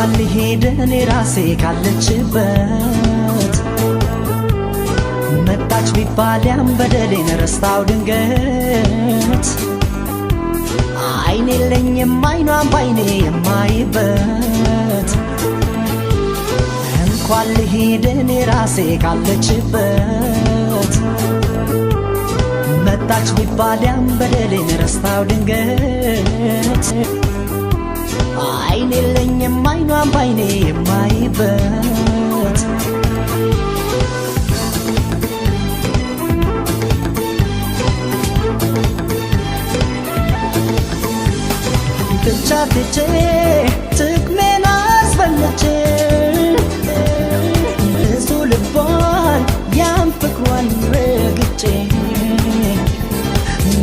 እንኳን ልሄድ እኔ ራሴ ካለችበት መጣች ቢባል ያን በደሌን ረስታው ድንገት አይን የለኝም አይኗን ባይኔ የማይበት እንኳን ልሄድ እኔ ራሴ ካለችበት መጣች ቢባል ያን በደሌን ረስታው ድንገት አይን የለኝም አይኗን ባይኔ የማይበት ብቻ ትቼ ጥቅሜን አስበልቼ ብዙ ልቧን ያን ፍቅሯን ረግጬ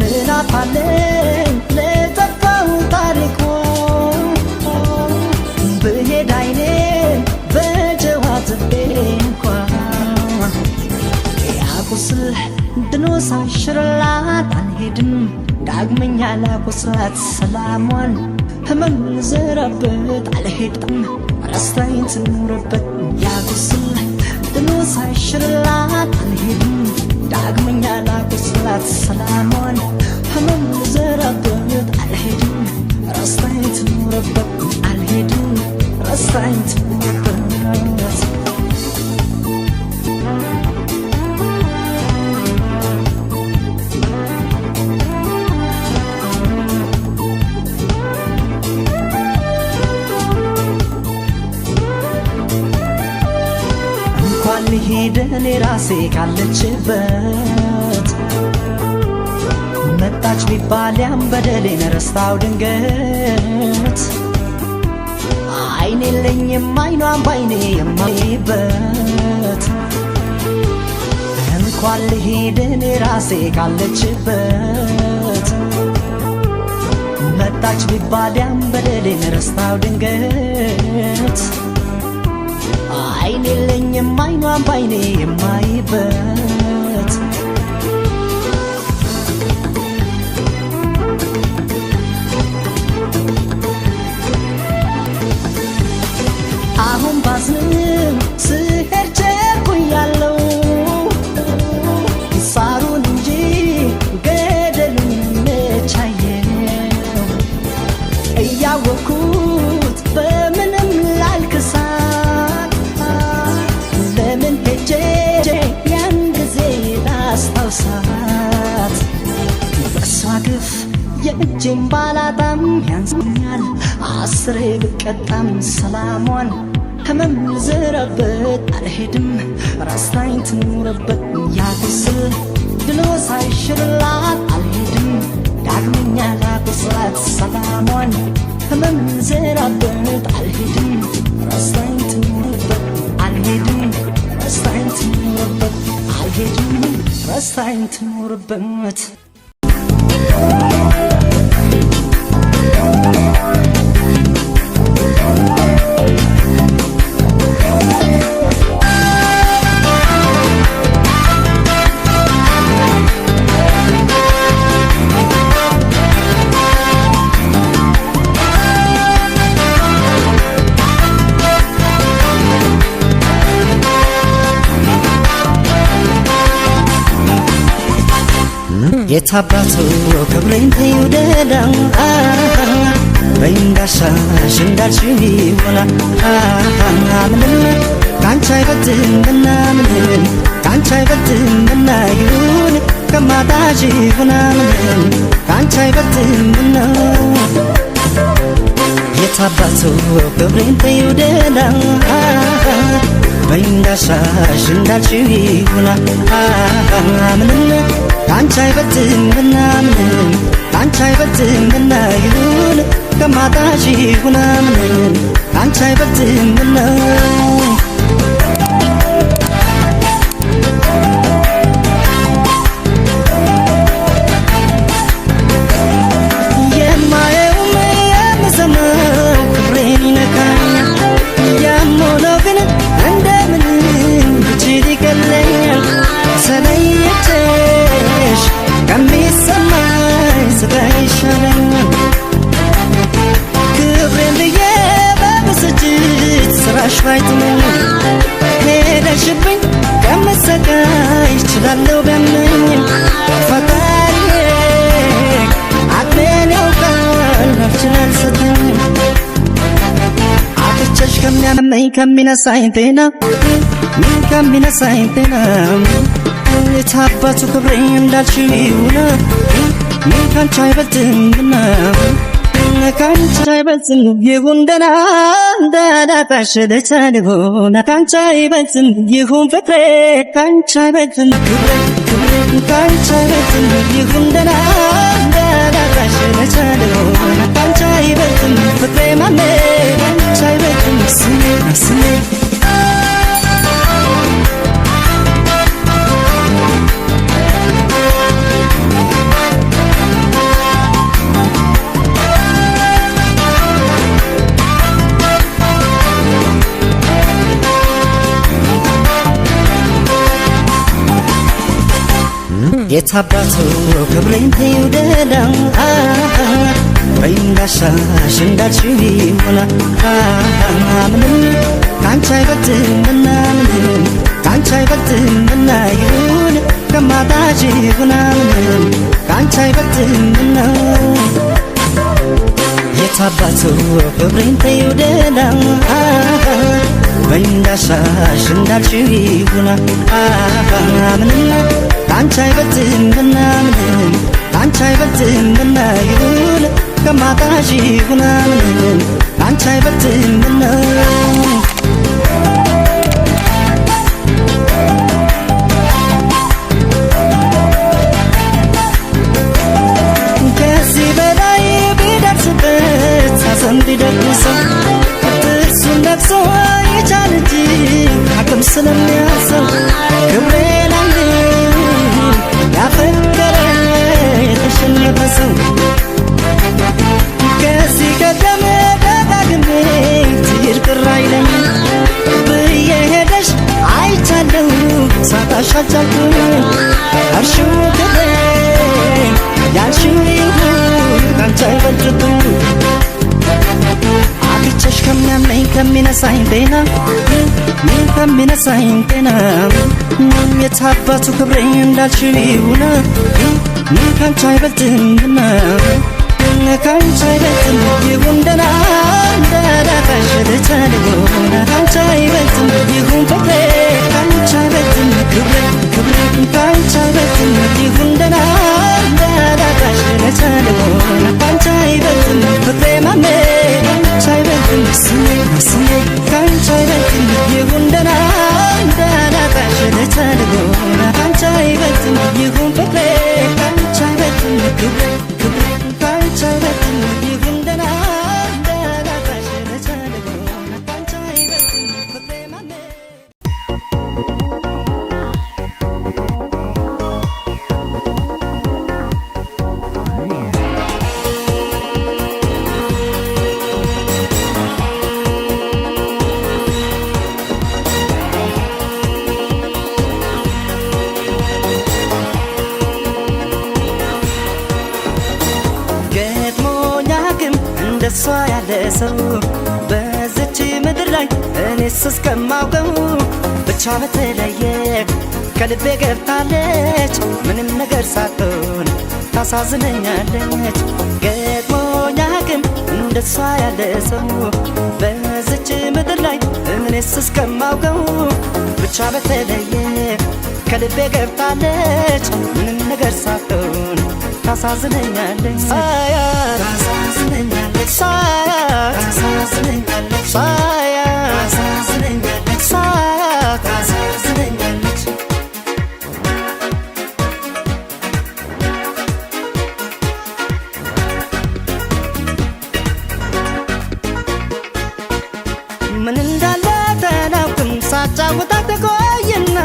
ምን አፋለኝ ለጠፋው ታሪኳ ብሄድ አይኔን በጨው አጥቤ እንኳ ያቁስል ድኖ ሳይሽርላት አልሄድም ዳግመኛ ላቁስላት ሰላሟን ህመም ልዘራበት አልሄድም ረስታኝ ትኑርበት ያቁስል ድኖ ሳይሽርላት አልሄድም ዳግመኛ ላቁስላት ሰላሟን ህመም ልዘራበት አልሄድም ረስታኝ ትኑርበት አልሄድም ረስታኝ ትኑርበት። እንኳን ልሄድ እኔ ራሴ ካለችበት መጣች ቢባል ያን በደሌን ረስታው ድንገት አይን የለኝም አይኗን ባይኔ የማይበት እንኳን ልሄድ እኔ ራሴ ካለችበት መጣች ቢባል ያን በደሌን ረስታው ድንገት አይን የለኝም አይኗን ባይኔ የማይበት አሁን ባዝንም ስሄድ ቸኩያለሁ ሳሩን እንጂ ገደሉን መቻየው እያወኩት በምንም ላልክሳት ለምን ሄጄ ያን ጊዜ ላስታውሳት በእሷ ግፍ የእጄን ባላጣም ያንስኛል አስሬ ብቀጣም ሰላሟን ህመም ልዘራበት አልሄድም ረስታኝ ትኑርበት ያቁስል ድሎ ሳይሽርላት አልሄድም ዳግመኛ ላቁስላት ሰላሟን ህመም ልዘራበት አልሄድም ረስታኝ ትኑርበት አልሄድም ረስታኝ ትኑርበት አልሄድም ረስታኝ ትኑርበት። የታባቱ ክብሬን ትውደዳ በይንዳሻሽ እንዳልሽው ይሞላ ምንም ካንቺ አይበልጥምና ምንም ካንቺ አይበልጥምና ይሁን ከማጣሽ ይሁና ምንም ካንቺ አይበልጥምና የታባቱ ክብሬን ትውደዳ በይንዳሻሽ እንዳልሽው ይሁና ምንም ካንቺ አይበልጥምና ምንም ካንቺ አይበልጥምና ይሁን ከማጣሽ ይሁና ምንም ካንቺ አይበልጥምና። የማየውም የምሰማው ክብሬን ይነካኛል። ያም ሆኖ ግን እንደምንም ብችል ይቀለኛል። ተለይቼሽ ከሚሰማኝ ስቃይ ይሻለኛል። ክብሬን ብዬ በብስጭት ጭራሽ ባይጥመኝ ሄደሽብኝ ከምሰቃይ እችላለሁ ቢያመኝም ፈጣሪ አቅሜን ያውቃል አልችል አልሰጠኝም። አጥቼሽ ከሚያመኝ ከሚነሳኝ ጤና፣ ከሚነሳኝ ጤና፣ የታባቱ ክብሬ እንዳልሽው ይሁን፣ ካንቺ አይበልጥምና፣ ካንቺ አይበልጥም። ይሁን ደህና እንዳላጣሽ ልቻልሆን፣ ካንቺ አይበልጥም ይሁን ፍቅሬ፣ ካንቺ አይበልጥም ክብሬ፣ ክብሬ ካንቺ አይበልጥም። ይሁን ደህና እንዳላጣሽ ልቻልሆን፣ ካንቺ አይበልጥም ፍቅሬ ማሜ፣ ካንቺ አይበልጥም ስሜ፣ ስሜ። የታባቱ ክብሬን ተይው ደህና፣ በይ እንዳሻሽ እንዳልሽው ይሆና፣ ምንም ካንቺ አይበልጥምና፣ ምንም ካንቺ አይበልጥምና፣ ይሁን ከማጣሽ ይሁና፣ ምንም ካንቺ አይበልጥምና። የታባቱ ክብሬን ተይው ደህና፣ በይ እንዳሻሽ እንዳልሽው ይሁና፣ ምንም ካንቺ አይበልጥምና፣ ምንም ካንቺ አይበልጥምና፣ ይሁን ከማጣሽ ይሁና፣ ምንም ካንቺ አይበልጥምና። ከዚህ በላይ ቢደርስበት ሐዘን ቢደግሰው ጥርሱን ነክሶ ይቻል እንጂ አቅም ስለሚያሰው ክብሬን አንድ ያፈቀረ የተሸነፈ ሰው። ከዚህ ቀደም ደጋግሜ ትሂድ ቅር አይለኝም ብዬ ሄደሽ አይቻለሁ፣ ሳጣሽ አልቻልኩም። እርሺው ክብሬ ያልሽው ይሁን፣ ካንቺ አይበልጥብኝ። አጥቼሽ ከሚያመኝ ከሚነሳኝ ጤና፣ ከሚነሳኝ ጤና፣ የታባቱ ክብሬ እንዳልሽው ይሁን፣ ካንቺ አይበልጥምና፣ ካንቺ አይበልጥም። ይሁን ደህና እንዳላጣሽ ልቻልሆን፣ ካንቺ አይበልጥም ይሁን ፍቅሬ፣ ካንቺ አይበልጥም ክብሬ፣ ክብሬ ካንቺ አይበልጥም። ይሁን ደህና እንዳላጣሽ ልቻልሆን፣ ካንቺ አይበልጥም ፍቅሬ ማሜ፣ ካንቺ አይበልጥም ስሜ፣ ስሜ ካንቺ አይበልጥም። ይሁን ደህና እንዳላጣሽ ልቻልሆን፣ ካንቺ አይበልጥም ይሁን ፍቅሬ፣ ካንቺ አይበልጥም ክብሬ፣ ክብሬ ካንቺ አይበልጥም። ይሁን ደህና እንዳላጣሽ ልቻልሆን፣ ካንቺ አይበልጥም ፍቅሬ ማሜ። ገጥሞኝ አያውቅም እንደሷ ያለ ሰው በዚች ምድር ላይ እኔስ እስከማውቀው። ብቻ በተለየ ከልቤ ገብታለች፣ ምንም ነገር ሳትሆን ታሳዝነኛለች። ገጥሞኝ አያውቅም እንደሷ ያለ ሰው በዚች ምድር ላይ እኔስ እስከማውቀው። ብቻ በተለየ ከልቤ ገብታለች፣ ምንም ነገር ሳትሆን ታሳዝነኛለች። ሳያት ታሳዝነኛለች፣ ሳያት ታሳዝነኛለች፣ ሳያት ታሳዝነኛለች፣ ሳያት ታሳዝነኛለች። ምን እንዳለ ተናውቅም ሳጫውታት ቆይና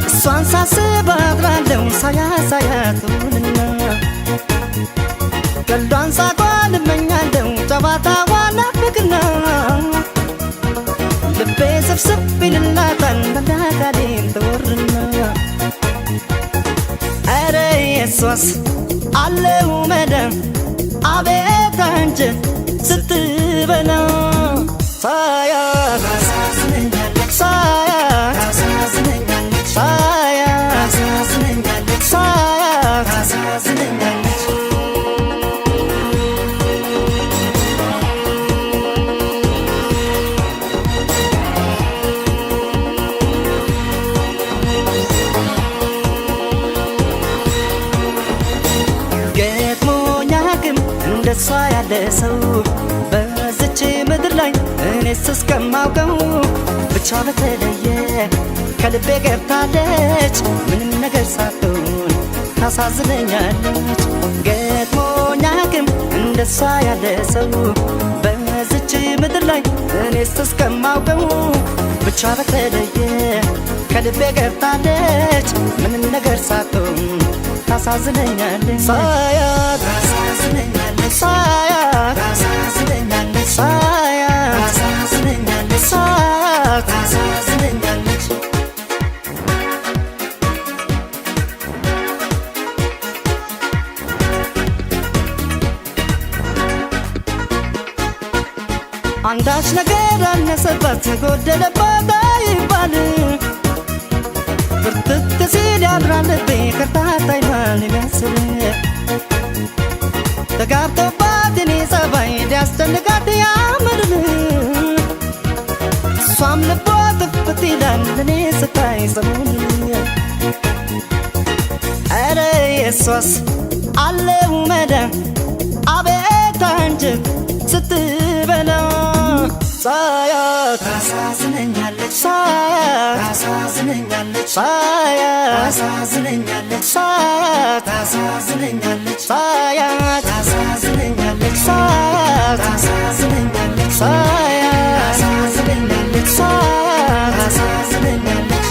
እሷን ሳስብ አድራለሁ ሳያት ሳያት ውልና ቀልዷን ሳቋን እመኛለሁ ጨዋታዋን ናፍቅና ልቤ ስብስብ ይልላታል መላካሌን ትወርና። ኧረ የሷስ አለው መደም፣ አቤት አንጀት ስትበላ። ሳያት ታሳዝነኛለች፣ ሳያት ታሳዝነኛለች፣ ሳያት ታሳዝነኛለች፣ ሳያት ታሳዝነኛለች። ገጥሞኝ አያውቅም እንደሷ ያለ ሰው በዝች ምድር ላይ፣ እኔስ እስከማውቀው ብቻ በተለየ ከልቤ ገብታለች። ምንም ነገር ሳትሆን ታሳዝነኛለች። ገጥሞኝ አያውቅም እንደሷ ያለ ሰው በዝች ምድር ላይ፣ እኔስ እስከማውቀው ብቻ በተለየ ከልቤ ገብታለች። ምንም ነገር ሳትሆን ታሳዝነኛለች። ሳያት ታሳዝነኛለች፣ ሳያት ታሳዝነኛለች፣ ሳያት ታሳዝነኛለች፣ ሳያት ታሳዝነኛለች። አንዳች ነገር አነሰባት፣ ጎደለባት አይባል፣ ብርትት ሲል ያምራል ልቤ ከርታታ አይኗን ይመስል። ተጋብቶባት የኔ ጸባይ ሊያስጨንቃት ያምርን፣ እሷም ልቧ ጥፍት ይላል እኔ ስታይ ሰሞኑን። ኧረ የሷስ አለው መዳ፣ አቤት አንጀት ስትበላ። ሳያት ታሳዝነኛለች፣ ሳያት ታሳዝነኛለች፣ ሳያት ታሳዝነኛለች፣ ሳያት ታሳዝነኛለች፣ ሳያት ታሳዝነኛለች፣ ሳያት ታሳዝነኛለች፣ ሳያት ታሳዝነኛለች፣ ሳያት ታሳዝነኛለች።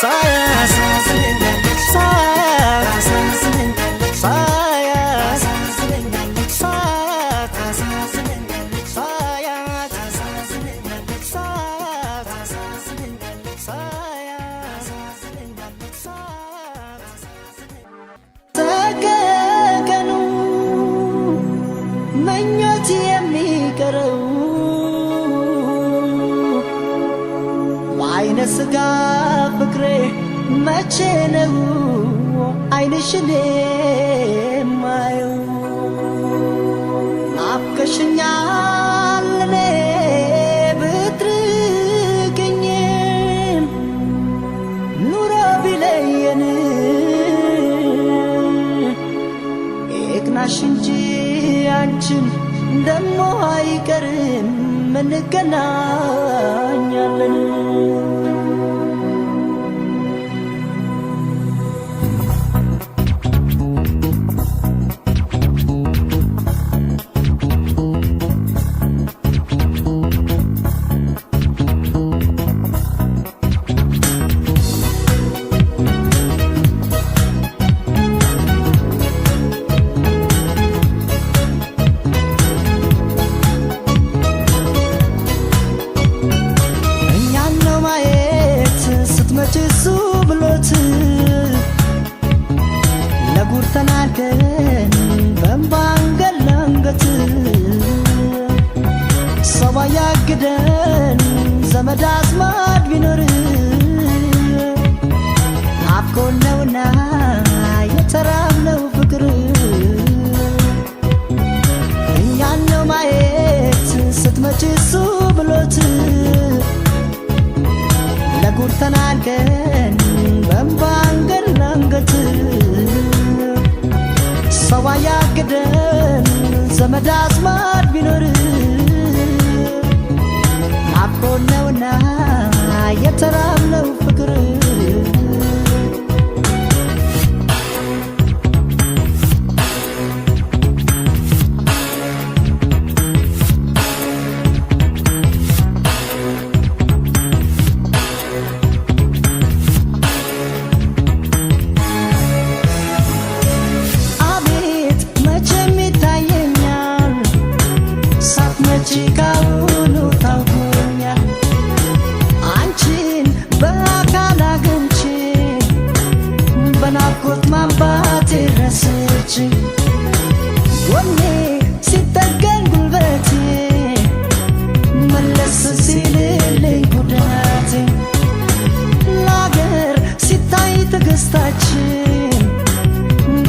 ሳያት ታሳዝነኛለች፣ ሳያት ታሳዝነኛለች፣ ሳያት ታሳዝነኛለች፣ ሳያት ታሳዝነኛለች፣ ሳያት ታሳዝነኛለች፣ ሳያት ታሳዝነኛለች፣ ሳያት ታሳዝነኛለች፣ ሳያት ሰቀቀኑ ምኞት የሚቀረው በአይነ ስጋ ፍቅሬ መቼ ነው አይንሽን የማየው? ናፍቀሽኛል፣ እኔ ብትርቅኝም ኑሮ ቢለየን ይቅናሽ እንጂ አንቺን ደሞ አይቀርም እንገናኛለን። እኛን ነው ማየት ስትመጪ እሱ ብሎት፣ ለጉድ ተናገን በእንባ አንገት ለአንገት። ሰው ባያግደን ዘመድ አዝማድ ቢኖር ናፍቆን ነውና የተራብነው ፍቅር። እኛን ነው ማየት ስትመጪ እሱ ብሎት፣ ለጉድ ተናገን በእንባ አንገት ለአንገት። ሰው አያግደን ዘመድ አዝማድ ቢኖር ናፍቆን ነውና የተራብነው ፍቅር።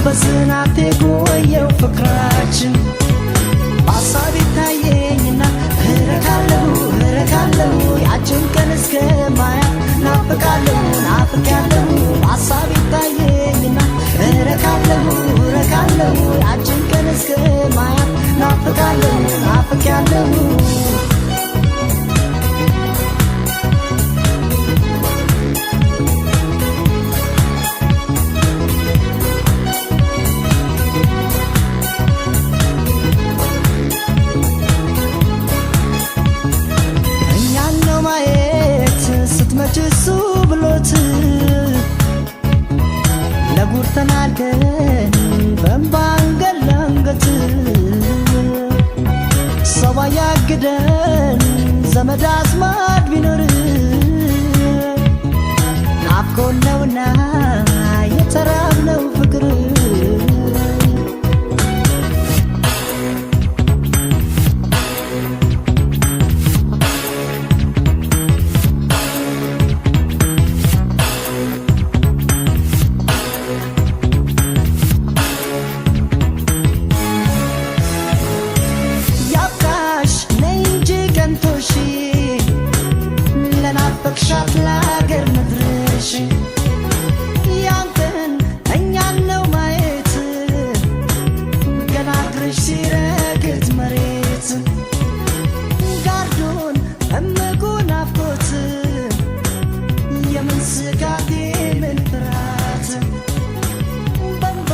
በጽናት የቆየው ፍቅራችን በሀሳብ ይታየኝና እረካለሁ እረካለሁ ያችን ቀን እስከማያት ናፍቃለሁ ናፍቄያለሁ በሀሳብ ይታየኝና እረካለሁ እረካለሁ ያችን ቀን እስከማያት ናፍቃለሁ ናፍቄያለሁ። እኛን ነው ማየት ስትመች እሱ ብሎት ለጉድ ተናገን በእንባ አንገት ለአንገት ሰው አያግደን ዘመድ አዝማድ ቢኖር ናፍቆን ነውና የተራብነው ፍቅር። ያብቃሽ ነይ እንጂ ቀንቶሽ ለናፈቅሻት ለአገር ምድርሽ ያን ቀን እኛን ነው ማየት ገና እግርሽ ሲረግጥ መሬት ጋርዶን እምቁ ናፍቆት የምን ስጋት የምን ፍርሃት በእንባ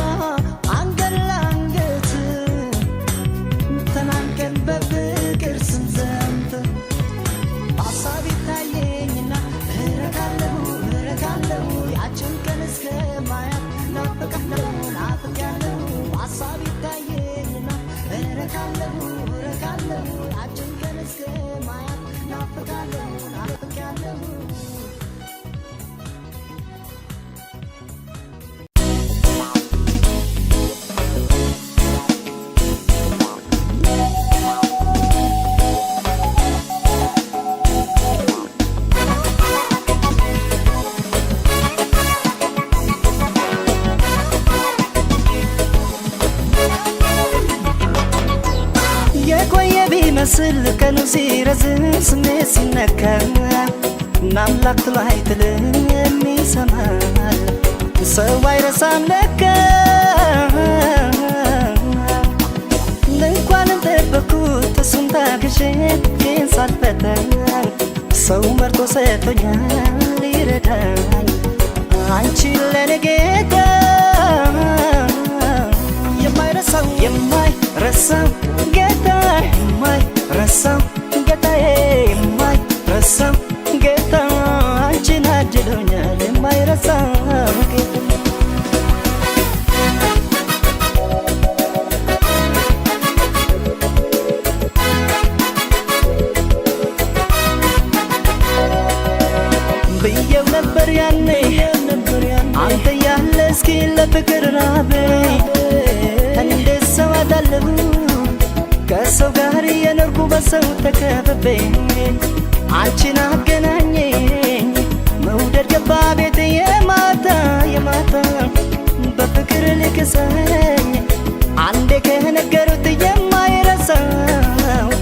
አንገት ለአንገት ተናንቀን በፍቅር ስንዘምት በሀሳብ ይታየኝና እረካለሁ እረካለሁ ያችን ቀን እስከማያት ናፍቃለሁ ናፍቄያለሁ በሀሳብ ይታየኝና እረካለሁ እረካለሁ ያችን ቀን እስከማያት ናፍቃለሁ ናፍቄያለሁ። የቆየ ቢመስል ቀኑ ሲረዝም ስሜት ሲነካ አምላክ ጥሎ አይጥልም ይሰማል ሰው አይረሳም ለካ። እንኳንም ጠበኩት እሱን ታግሼ ግን ሳልፈታ ሰው መርጦ ሰጥቶኛል ይረዳኝ አንቺን ለኔ ጌታ የማይረሳው የማይረሳው ጌታ የማይረሳው ጌታዬ የማይረሳው ጌታ አንቺን አድሎኛል የማይረሳው ጌታ። ብየው ነበር ያኔ አንተ ያለ እስኪ ለፍቅር ራቤ እንዴት ሰው አጣለሁ ከሰው ጋር የኖርኩ በሰው ተከብቤ አንቺን አገናኘኝ መውደድ ገባ ቤት የማታ የማታ በፍቅር ልክሰኝ አንዴ ከነገሩት የማይረሳው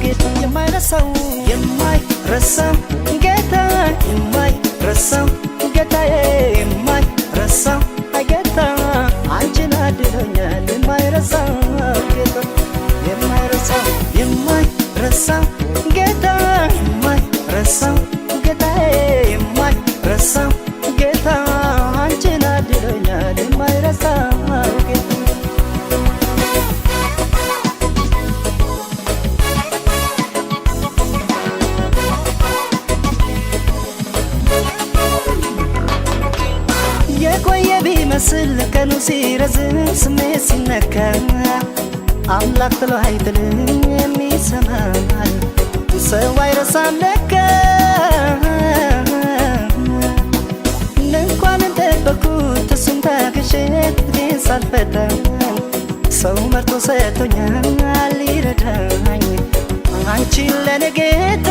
ጌታ የማይረሳው የማይረሳው ጌታ የማይረሳው ጌታዬ የማይረሳው ጌታ አንቺን አድሎኛል የማይረሳው ጌታ የማይረሳው የማይረሳው ጌታ የማይረሳው ጌታዬ የማይረሳው ጌታ አንቺን አድሎኛል የማይረሳው ጌታ። የቆየ ቢመስል ቀኑ ሲረዝም ስሜት ሲነካ አምላክ ጥሎ አይጥልም የሚሰማል ሰው አይረሳም ለካ። እንኳንም ጠበኩት እሱን ታግሼ ግን ሳልፈታ ሰው መርጦ ሰጥቶኛል ሊረዳኝ አንቺን ለኔ ጌታ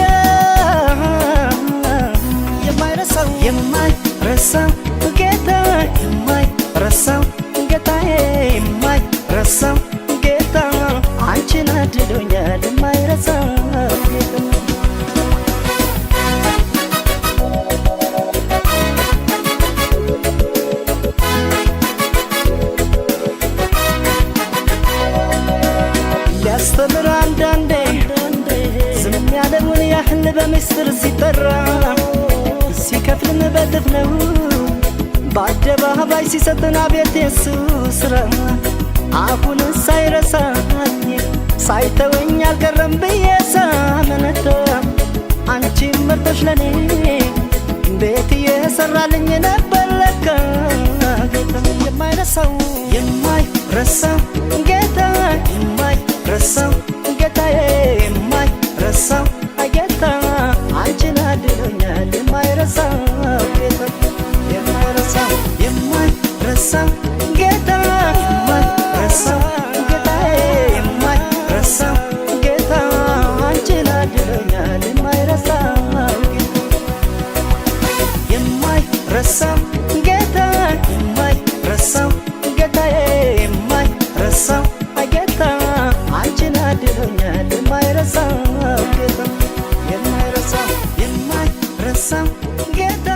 የማይረሳው የማይረሳው ጌታ የማይረሳው ጌታዬ፣ የማይረሳው ጌታ አንቺን አድሎኛል፣ የማይረሳው ጌታ። ሊያስተምር አንዳንዴ ዝም ያለውን ያህል በምስጢር ሲጠራ፣ ሲከፍልም በእጥፍ ነው፣ በአደባባይ ሲሰጥን አቤት የሱ ስራ። አሁን ሳይረሳኝ ሳይተወኝ አልቀረም ብዬ ሳመነታ፣ አንቺን መርጦሽ ለኔ ቤት እየሰራልኝ ነበር ለካ ጌታ። የማይረሳው፣ የማይረሳው ጌታ፣ የማይረሳው ጌታዬ፣ የማይረሳው ጌታ አንቺን አድሎኛል፣ የማይረሳው ጌታ። የማይረሳው፣ የማይረሳው ጌታ፣ የማይረሳው ጌታዬ፣ የማይረሳው ጌታ አንቺን አድሎኛል፣ የማይረሳው ጌታ። የማይረሳው ጌታ፣ የማይረሳው ጌታዬ፣ የማይረሳው ጌታ አንቺን አድሎኛል፣ የማይረሳው ጌታ። የማይረሳው፣ የማይረሳው ጌታ፣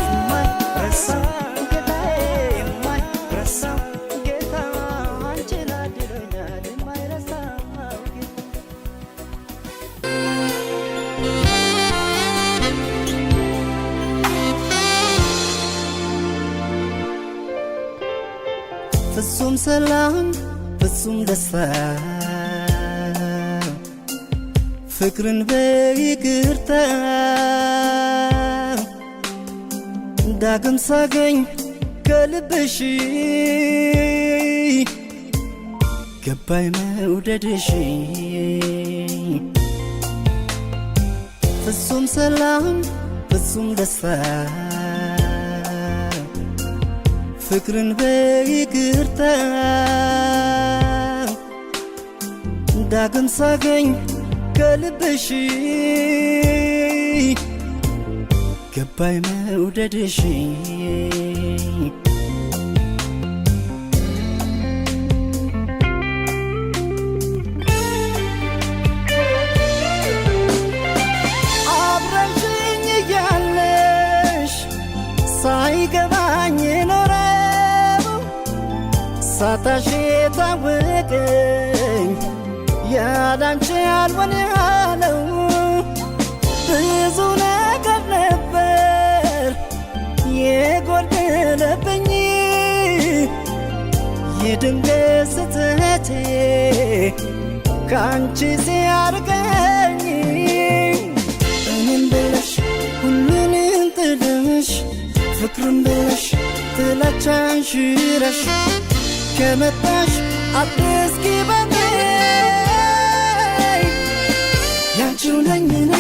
የማይረሳው ጌታዬ፣ የማይረሳው ጌታ አንቺን አድሎኛል፣ የማይረሳው ጌታ። ፍጹም ሰላም፣ ፍጹም ደስታ፣ ፍቅርን በይቅርታ ዳግም ሳገኝ ከልብሽ ገባኝ መውደድሽ። ፍጹም ሰላም፣ ፍጹም ደስታ፣ ፍቅርን በይቅርታ ዳግም ሳገኝ ከልብሽ ገባኝ መውደድሽ። አብረሽኝ እያለሽ ሳይገባኝ ኖረው፣ ሳታሽ የታወቀኝ ያላንቺ አልሆን ያለው። ብዙ ነገር ነበር የጎደለብኝ፣ የድንገት ስህተቴ ከአንቺ ሲያርቀኝ። እኔም ብለሽ ሁሉንም ጥለሽ፣ ፍቅርን ብለሽ ጥላቻን ሽረሽ ከመጣሽ አዲስ ኪበኔ ያንቺው ነኝ እኔ፣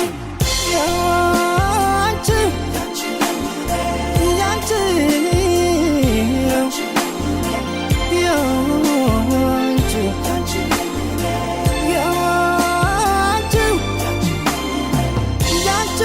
ያንቺ፣ ያንቺ፣ ያንቺ፣ ያንቺ፣ ያንቺ፣ ያንቺ፣ ያንቺ።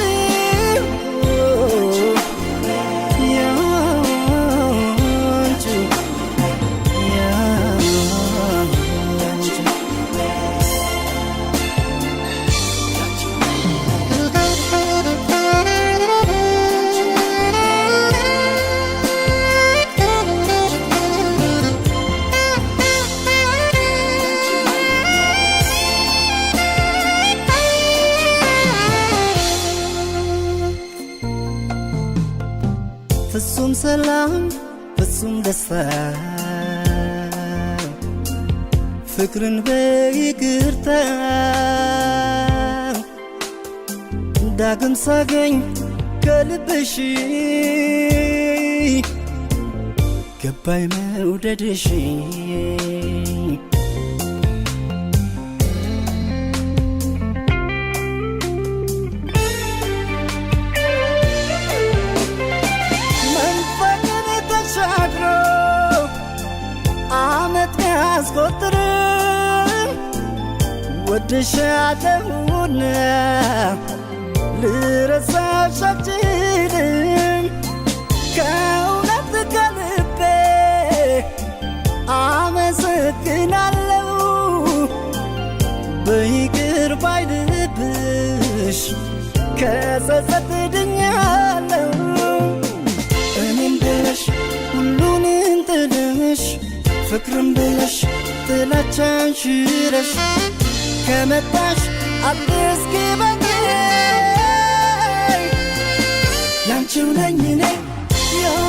ፍጹም ሰላም፣ ፍጹም ደስታ፣ ፍቅርን በይቅርታ ዳግም ሳገኝ ከልብሽ ገባኝ መውደድሽ። መንፈቅን ተሻግሮ አመት ቢያስቆጥርም ወድሻለሁና ልረሳሽ አልችልም። ከእውነት ከልቤ አመሰግናለሁ። በይቅር ባይ ልብሽ ከጸጸት ድኛለሁ። እኔም ብለሽ ሁሉንም ጥለሽ፣ ፍቅርም ብለሽ ጥላቻን ሽረሽ ከመጣሽ አትስኪ በኝ። ያንቺው ነኝ እኔ፣ ያንቺው።